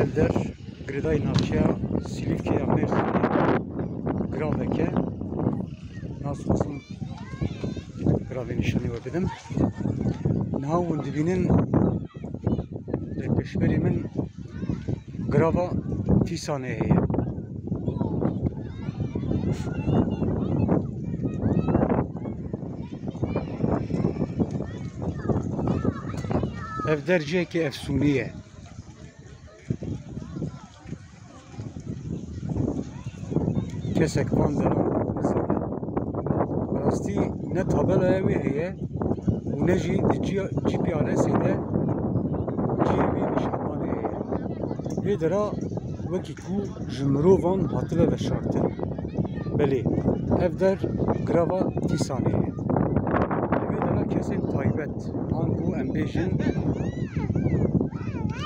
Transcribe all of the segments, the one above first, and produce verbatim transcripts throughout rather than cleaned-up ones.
Ev der girêdayî navçeya Silîfkê ya Mêrsînê, giravek e. Nas xwestim giravê nîşanî we bidim. Niha hûn dibînin, lê pêşberî min girava Tîsanê heye. Ev der cihekî efsûnî ye. Kesek van deran nizane. Bi rastî ne tabelaya wê heye û ne jî di G P R S ê de cihê wî nîşandanê heye. Vê dera wekî ku ji mirovan hatibe veşartin. Belê, ev der girava Tîsanê ye. Li vê dera kesên taybet, anku em bêjin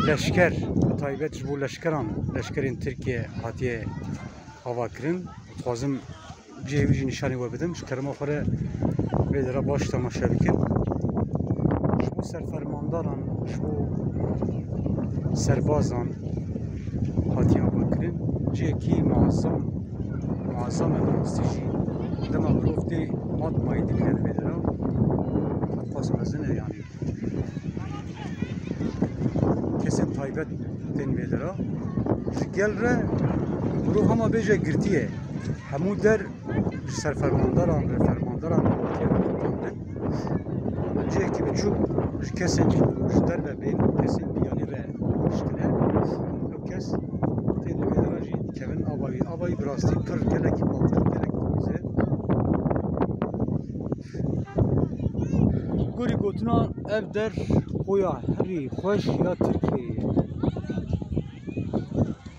leşker, bi taybet ji bo leşkeran, leşkerên Tirkiye hatiye avakirin. Dixwazim cihê wî jî nîşanî we bidim. Ji kerema xwe re vê dera baş temaşe bikin. Ji bo serfermandaran, ji bo serbazan hatiye avakirin. Cihekî muazzam, muazzam e, bi rastî jî. Dema mirov tê matmayî dibîne li vê dera. Qas mezin e yanî. Kesên taybet tên vê dera. Ji gel re mirov hema bêje girtî ye. Hemû der ji serfermandaran re, fermandaran re hatiye veqetandin. Cihekî biçûk ji kesên ji derve bên, kesên biyanî re rûniştine. Ew kes tên li vê dera jî dikevin ava wî. Ava wî bi rastî pir gelekî bakur, gelekî temiz e. Gorî gotina ev der qoya herî xweş ya Tirkiyeyê ye.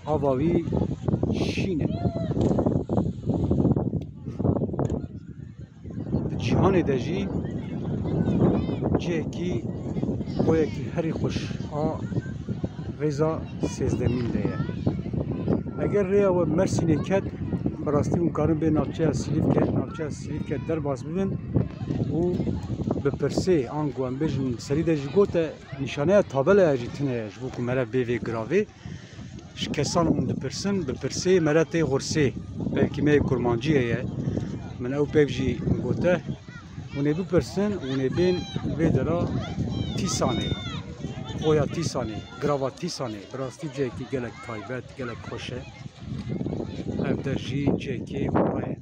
Ava wî şîn e. Di cîhanê de jî cihekî, qoyekî herî xweş a rêza sêzdemîn de ye. Eger rêya we Mersînê ket, bi rastî hûn karin bê navçeya Silîfke, navçeya Silîfke derbas bibin û bi pirsê, anku em bêjin serî de jî gote, nîşaneya tabelaya jî tune ye ji bo ku mere bê vê giravê. Ji kesan hûn dipirsin, bi pirsê mere tê xursê. Belkî me yê kurmancî heye. Min ew peyv jî gote. Hûn ê bipirsin, hûn ê bên vê dera Tîsanê. Qoya Tîsanê, girava Tîsanê. Bi rastî cihekî gelek taybet, gelek xweş e. Ev der jî cihekî wana ye.